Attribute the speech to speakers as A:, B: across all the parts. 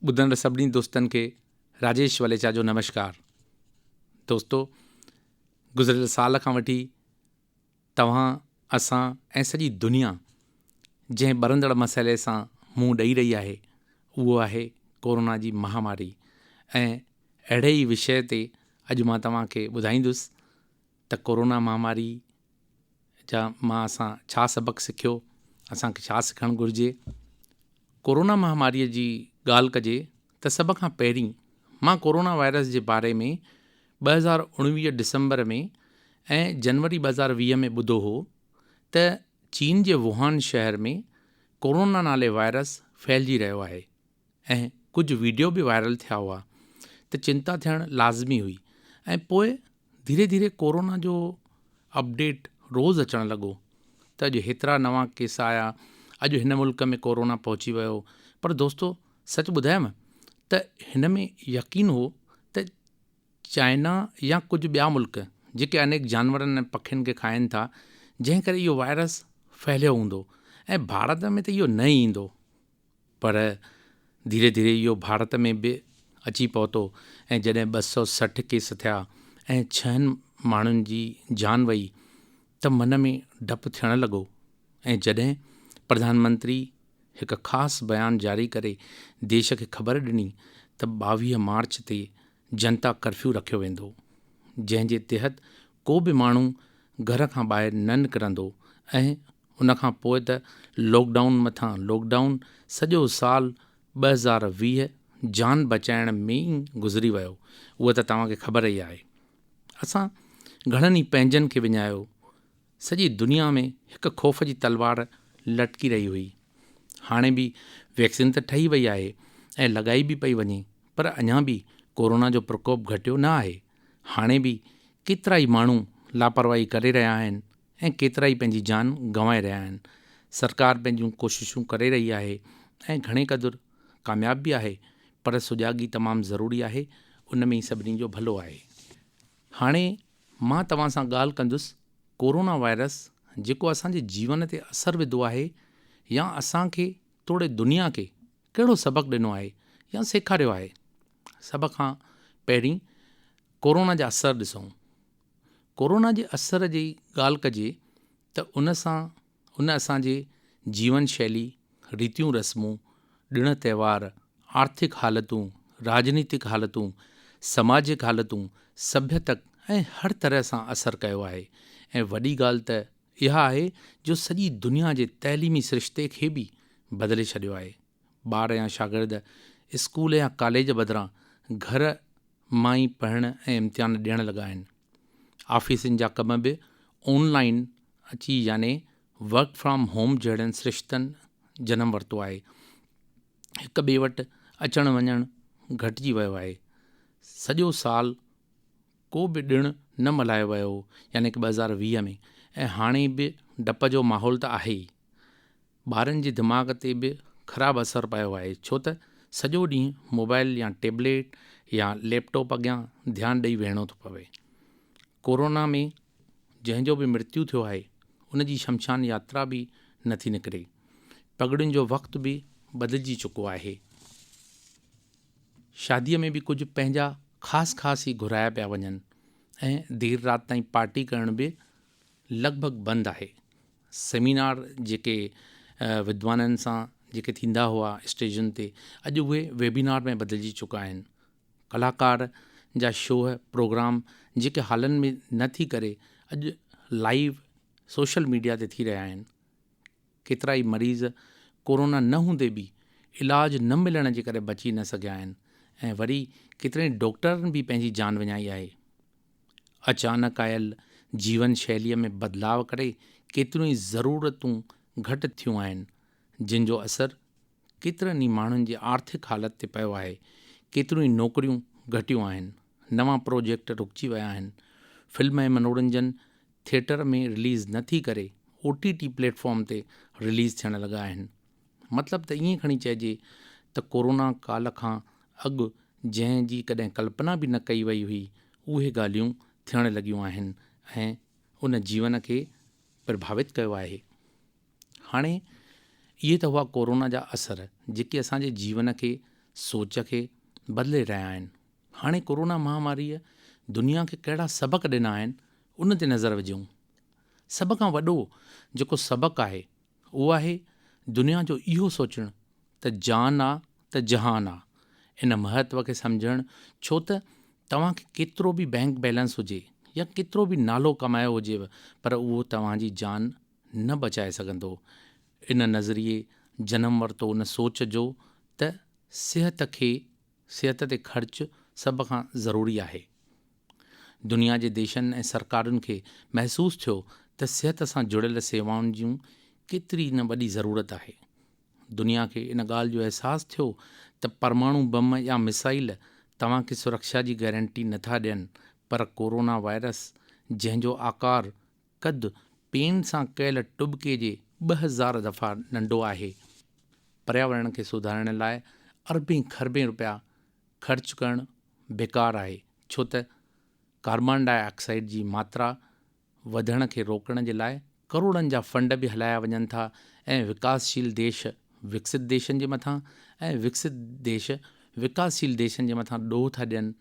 A: ٻڌندڙ سڀني دوستن کي راجيش وليچا جو نمشڪار. دوستو گذريل سال کان وٺي توهان، اسان ۽ سڄي دنيا جنهن ٻرندڙ مسئلي سان منهن ڏئي رهي آهي اهو آهي ڪورونا جي مهاماري ۽ اهڙي ئي وشيه تي اڄ مان توهان کي ٻڌائيندس ته ڪورونا مهاماري جا مان اسان ڇا سبق سکيو، اسان کي ڇا سکڻ گهرجي. ڪورونا مهاماريء جي ڳالهه ڪجي ته سڀ کان پهرين مان ڪورونا وائرس جي باري ۾ 2019 ڊسمبر ۾ ۽ جنوري 2020 ۾ ٻڌو هو ته چين جي ووهان شهر ۾ ڪورونا نالي وائرس ڦهلجي رهيو آهي. ۽ ڪجهه ويڊيو به وائرل ٿيا هئا ته چنتا ٿيڻ لازمي هئي ۽ پوء ڌيري ڌيري ڪورونا جو اپڊيٽ روز اچڻ لڳو ته اڄ هيترا نوان ڪيس آيا اڄ هن ملڪ ۾ ڪورونا پهچي ويو پر دوستو سچ ٻڌايم ته هن ۾ يقين هو ته چائنا يا ڪجهه ٻيا ملڪ جيڪي انيڪ جانورن ۽ پکين کي کائن ٿا جنهن ڪري اهو وائرس ڦهليو هوندو ۽ ڀارت ۾ ته اهو نه ايندو پر ڌيري ڌيري اهو ڀارت ۾ به اچي پهتو ۽ جڏهن 260 ڪيس ٿيا ۽ ڇهن ماڻهن جي جان وئي ته من ۾ ڊپ ٿيڻ لڳو ۽ جڏهن پرڌان منتري هڪ خاص بيان جاري ڪري ديش کي خبر ڏني ته 22 مارچ تي جنتا ڪرفيو رکيو ويندو جنهن جي تحت ڪو به ماڻهو گهر کان ٻاهر نه نڪرندو ۽ ان کان پوء ته لاڪ ڊائون مٿان لاڪ ڊائون، سڄو سال 2020 جان بچائڻ ۾ ئي گذري ويو، اها ته توهان کي خبر ئي آهي. اسان گهڻن ئي پنهنجن کي وڃايو. سڄي دنيا ۾ هڪ خوف جي تلوار لٽڪي رهي هئي. هاڻي به ويڪسين ته ٺهي وئي آهي ۽ لڳائي به پئي وڃي پر اڃا به ڪورونا جو پرڪوپ گهٽيو نه آهي. هاڻي به ڪيترائي ماڻهو لاپرواهي ڪري رهيا آهن ۽ ڪيترائي پنهنجي جان گنوائي رهيا آهن. سرڪار پنهنجون ڪوششون ڪري رهي آهي ۽ گهڻي قدر ڪامياب به آهي پر سجاڳي تمام ضروري آهي ان ۾ ئي سڀني جو ڀلو آهي. هاڻي مان توهان سان ڳالهه ڪندس ڪورونا وائرس جيڪو اسان جي جيون تي اثر وڌو آهي يا اسان کي توڙي دنيا کي ڪهڙو سبق ڏنو آهي يا سيکاريو آهي. سڀ کان پهرين ڪورونا جا اثر ڏسون. ڪورونا جي اثر جي ڳالهه ڪجي ته ان سان ان اسان جي جيون شئلي، ريتيون رسمون، ڏڻ تهوار، آرٿڪ حالتون، راڄنيتڪ حالتون، سماجڪ حالتون، سڀيتڪ ۽ هر طرح سان اثر ڪيو آهي ۽ وڏي ڳالهه ته اها آهي جو سڄي دنيا جي تعليمي سرشتي کي به بدلي ڇڏيو آهي. ٻار يا شاگرد اسڪول يا ڪاليج بدران گهر مان ئي پڙهڻ ۽ امتحان ڏيڻ لڳا آهن. آفيسن جا ڪم به آن لائين اچي يعني ورڪ فرام هوم جهڙن سرشتن جنم ورتو آهي. هڪ ٻئي وٽ اچڻ وڃڻ گهٽجي ويو آهي. سڄو سال ڪو به ڏڻ نه ملهايو ويو هو يعني ڪه 2020 ۾ ۽ هاڻي به ڊپ جو ماحول ته آهي ئي. ٻارن جي دماغ تي به خراب اثر پيو آهي ڇو ته سڄو ڏينهن موبائل يا ٽيبليٽ يا ليپ ٽاپ اڳيان ڌيان ڏئي ويهڻو ٿو پوي. ڪورونا ۾ جنهن جو به مرتيو ٿيو آهي ان جي شمشان ياترا به نٿي نڪري. پڳڙين جو وقت به بدلجي چڪو آهي. شاديء ۾ به ڪجهه پنهنجا خاص خاص ئي گهرايا پيا وڃن ۽ دير رات تائين پارٽي ڪرڻ به لڳ ڀڳ بند آهي. سيمينار جيڪي ودوانن سان جيڪي ٿيندا هئا اسٽيجن تي اڄ اهي ويبينار ۾ بدلجي چڪا آهن. ڪلاڪار جا شوه پروگرام جيڪي هالن ۾ نه ٿي ڪري اڄ لائيو سوشل ميڊيا تي ٿي رهيا آهن. ڪيترائي مريض ڪورونا نه هوندي به علاج نه ملڻ جي ڪري بچي نه سگهيا آهن ۽ وري ڪيترن ئي ڊاڪٽرن به پنهنجي جان وڃائي آهي. اچانڪ آيل جيون شئليء ۾ بدلاء ڪري ڪيتريون ئي ضرورتون گهٽ ٿيون آهن، جن جو اثر ڪيترن ئي ماڻهن جي آرٿڪ حالت تي پيو آهي. ڪيتريون ئي نوڪريون گهٽيون آهن، نوان پروجيڪٽ رڪجي ويا آهن. فلم ۽ منورنجن ٿيٽر ۾ رليز نه ٿي ڪري او ٽي ٽي پليٽ فارم تي رليز ٿيڻ لڳا آهن. مطلب ته ائين کڻي چئجي ته ڪورونا ڪال کان اڳ جنهن جي ڪڏهن ڪلپنا به نه ڪئي وئي هئي، اهي ڳالهيون ٿيڻ لڳيون آهن ۽ ان جيون کي پرڀاوت ڪيو آهي. هاڻي اهي ته هئا ڪورونا جا اثر جيڪي اسان جي جيون کي سوچ کي بدلي رهيا آهن. هاڻي ڪورونا مهاماريء دنيا کي ڪهڙا سبق ڏنا آهن، ان تي نظر وجهون. سڀ کان وڏو جيڪو سبق آهي، اهو آهي دنيا جو اهو سوچڻ ته جان آ ته جهان آ. ان مهتو کي سمجهڻ ڇو ته توهان کي ڪيترو به بئنڪ بيلنس هجي يا ڪيترو به نالو ڪمايو هجيو پر اهو توهان جي جان نه بچائي سگهندو. ان نظريي جنم ورتو ان سوچ جو ته صحت کي صحت تي خرچ سڀ کان ضروري آهي. دنيا جي ديشن ۽ سرڪارن کي محسوس ٿيو ته صحت سان جڙيل سيوائن جون ڪيتري نه وڏي ضرورت آهي. دنيا کي ان ڳالهه جو احساس ٿيو ته پرماڻو بم يا ميسائل توهان کي سرڪشا جي گارنٽي نه ٿا ڏين پر ڪورونا وائرس جنهن جو آڪار قد پين سان ڪيل ٽٻڪي جي 2000 دفعا ننڍو آهي. پرياورڻ کي سڌارڻ لاء اربين کربين رپيا خرچ ڪرڻ بيڪار آهي ڇو ته ڪاربان ڊاء آڪسائيڊ جي ماترا وڌڻ کي روڪڻ جي لاء ڪروڙن جا فنڊ به هلايا وڃن ٿا ۽ وڪاسشيل ديش وڪست ديشن جي مٿان ۽ وڪست ديش وڪاسشيل ديشن جي مٿان ڏوهه ٿا ڏين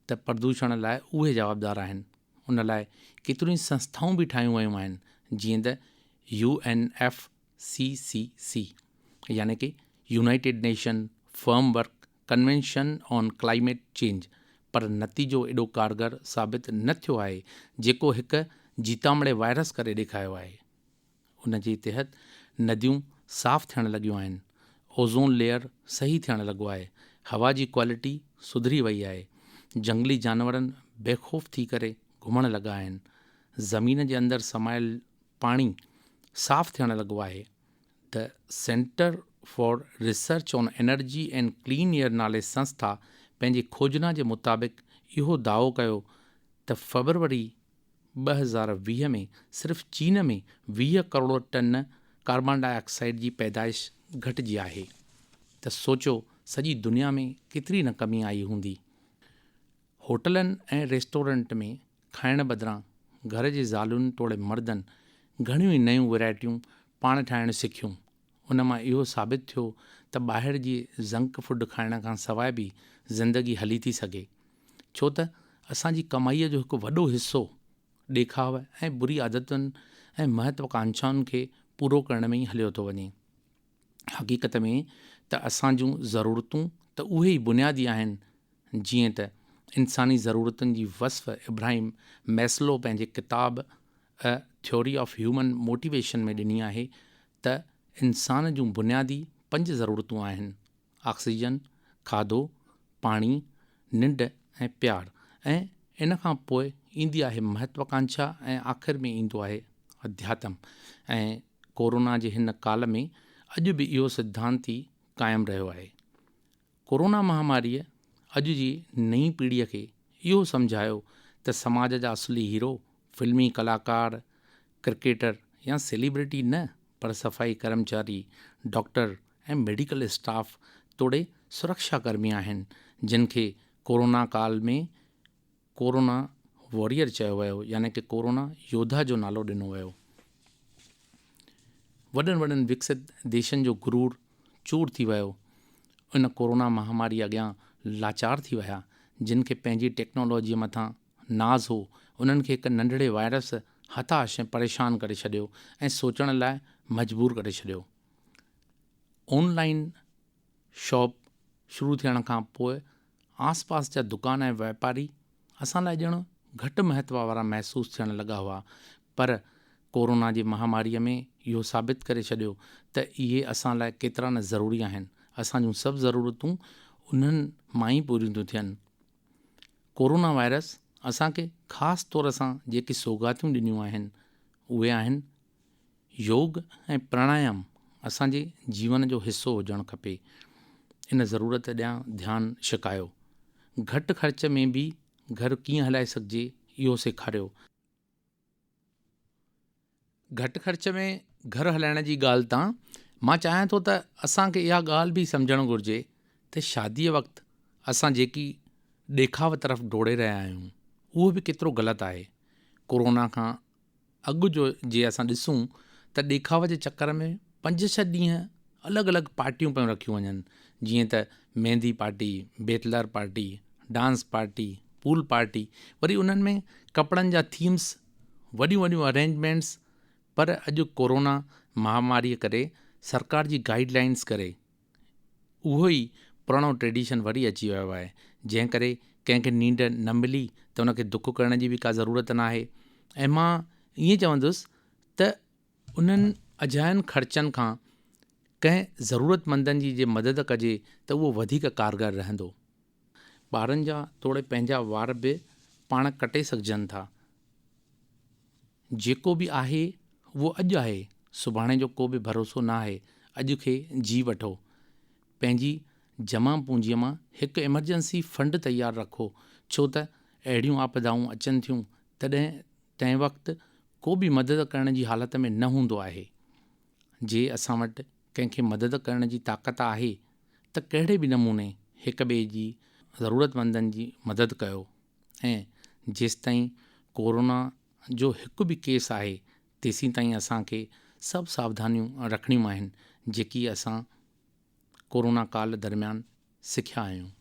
A: ته پردوشڻ لاء اهي جوابدار آهن. ان لاء ڪيتريون ئي سنسٿائون به ٺاهيون ويون آهن جيئن ته U N F C C C يعني ڪي United Nation framework convention on climate change پر نتيجو ايڏو ڪارگر ثابت نه ٿيو آهي جيڪو هڪ جيتامڙي وائرس ڪري ڏيکايو آهي. ان جي تحت نديون صاف ٿيڻ لڳيون آهن، اوزون ليئر صحيح ٿيڻ لڳو آهي، هوا جي ڪوالٽي سڌري وئي آهي، جهنگلي جانورن بي خوف ٿي ڪري گهمڻ لڳا آهن، زمين جي اندر سمايل پاڻي صاف ٿيڻ لڳو آهي. The centre for research on energy and clean air نالي سنسٿا پنهنجي کوجنا جي مطابق اهو دعوو ڪيو ته فبروري 2020 ۾ صرف چين ۾ 20 ڪروڙ ٽن ڪاربان ڊاء آڪسائيڊ جي پيدائش گهٽجي آهي ته سوچيو سڄي دنيا ۾ ڪيتري نه ڪمي آئي هوندي. هوٽلن ۽ ريسٽورنٽ ۾ کائڻ بدران گهر جي زالن توڙي مردن گهڻيون ئي نيون ورائٽيون پاڻ ٺاهڻ سکيون. ان مان اهو ثابت ٿيو ته ٻاهر جي جنڪ فوڊ کائڻ کان سواء به زندگي هلي ٿي سگهي. ڇو ته اسان جي ڪمائيء جو هڪ وڏو حصو ڏيکاء ۽ بري عادتن ۽ مهتوڪانڇائن کي پورو ڪرڻ ۾ ئي هليو ٿو وڃي. حقيقت ۾ ته اسان جون ضرورتون ته اهي ئي بنيادي آهن، جيئن ته انساني ضرورتن جي وصف ابراهيم ميسلو پنهنجي ڪتاب A Theory of Human Motivation ۾ ڏني آهي ته انسان جون بنيادي پنج ضرورتون آهن، آڪسيجن، کاڌو، پاڻي، ننڊ ۽ پيار ۽ ان کان پوء ايندي آهي مهتوڪانڇا ۽ آخر ۾ ايندو آهي اڌياتم ۽ ڪورونا جي هن ڪال ۾ اڄ به اهو سڌانت ئي قائم رهيو آهي. ڪورونا مهاماريء اڄ جي نئين پيڙهيء کي اهو سمجهايو ته سماج جا اصلي هيرو فلمي ڪلاڪار، ڪرڪيٽر يا سيليبرٽي نه پر صفائي ڪرمچاري، ڊاڪٽر ۽ ميڊيڪل اسٽاف توڙي سرڪشا ڪرمي آهن جن کي ڪورونا ڪال ۾ ڪورونا واريئر چيو ويو يعني ڪي ڪورونا يوڌا جو نالو ڏنو ويو. وڏن وڏن وڪست ديشن جو غرور چور ٿي ويو. ان ڪورونا مهاماري اڳيان لاچار ٿي ويا جن کي پنهنجي ٽيڪنالاجيء مٿان ناز هو، انهن کي هڪ ننڍڙي وائرس هتاش ۽ پريشان ڪري ڇڏيو ۽ سوچڻ لاء مجبور ڪري ڇڏيو. آن لائين شاپ شروع ٿيڻ کان پوء آس پاس جا دڪان ۽ واپاري اسان لاء ڄڻ گهٽ مهتو وارا محسوس ٿيڻ لڳا هئا پر ڪورونا جي مهاماريء ۾ اهو ثابت ڪري ڇڏيو ته اهي اسان لاء ڪيترا نه ضروري آهن. اسان جون سڀ ضرورتون انهن مان ئي پوريون ٿيون ٿين. ڪورونا وائرس اسان کي خاص طور سان جيڪي سوغاتيون ڏنيون آهن اهي آهن يوگ ۽ پراڻايام اسان جي جيون جو حصو هجڻ کپي ان ضرورت ڏانهن ڌيان ڇڪايو گهٽ خرچ ۾ به گهر ڪيئن هلائي سگهجي اهو سيکاريو. گهٽ خرچ ۾ گهر هلائڻ جي ڳالهه تان مان چاهيان ٿو ته اسان کي اها ڳالهه به سمجهڻ گهرجي ته شاديء وقت اسان جيڪي ڏيکاء طرف ڊوڙي رهيا آهيون اهو به ڪيترو غلط آهي. ڪورونا کان اڳ جو جي اسان ڏسون ته ڏيکاء جي چڪر ۾ پنج ڇهه ڏينهن الڳ الڳ پارٽيون پيون رکيون وڃن جيئن ته mehndi party, bachelor party, dance party, pool party وري انهن ۾ ڪپڙن جا ٿيمس وڏيون وڏيون ارينجمينٽس پر اڄ ڪورونا مهاماريء ڪري سرڪار جي گائيڊ لائنس ڪري اهو ئي پراڻو ٽريڊيشن وري اچي ويو آهي جنهن ڪري ڪنهن کي نينڊ نه ملي ته ان کي دک ڪرڻ جي به ڪا ضرورت ناهي ۽ مان ائين چوندس ته انهن اجاين خرچن کان ڪنهن ضرورتمندن جي جي مدد ڪجي ته اهو وڌيڪ ڪارگر رهندو. ٻارن جا توڙي پنهنجا وار به پاڻ ڪٽي سگهجن ٿا. جيڪو به آهي اهو اڄ آهي، سڀاڻي جو ڪو به ڀروسو نه آهي، اڄ کي جي وٺو. پنهنجي جمع پونجيء مان هڪ ايمرجنسي فنڊ تيار رکو، ڇو ته اهڙيون آپدائون اچن ٿيون تڏهن تنهن وقت ڪو به مدد ڪرڻ جي حالت ۾ نه هوندو آهي. جي اسان وٽ ڪنهن کي مدد ڪرڻ جي طاقت آهي ته ڪهڙي به نموني هڪ ٻئي جي ضرورتمندن جي مدد ڪيو ۽ جيستائين ڪورونا جو هڪ به ڪيس آهي تيسين تائين اسان کي سڀ ساوڌانيون رکڻيون آهن جيڪي اسان ڪورونا ڪال درميان سکيا آهيون.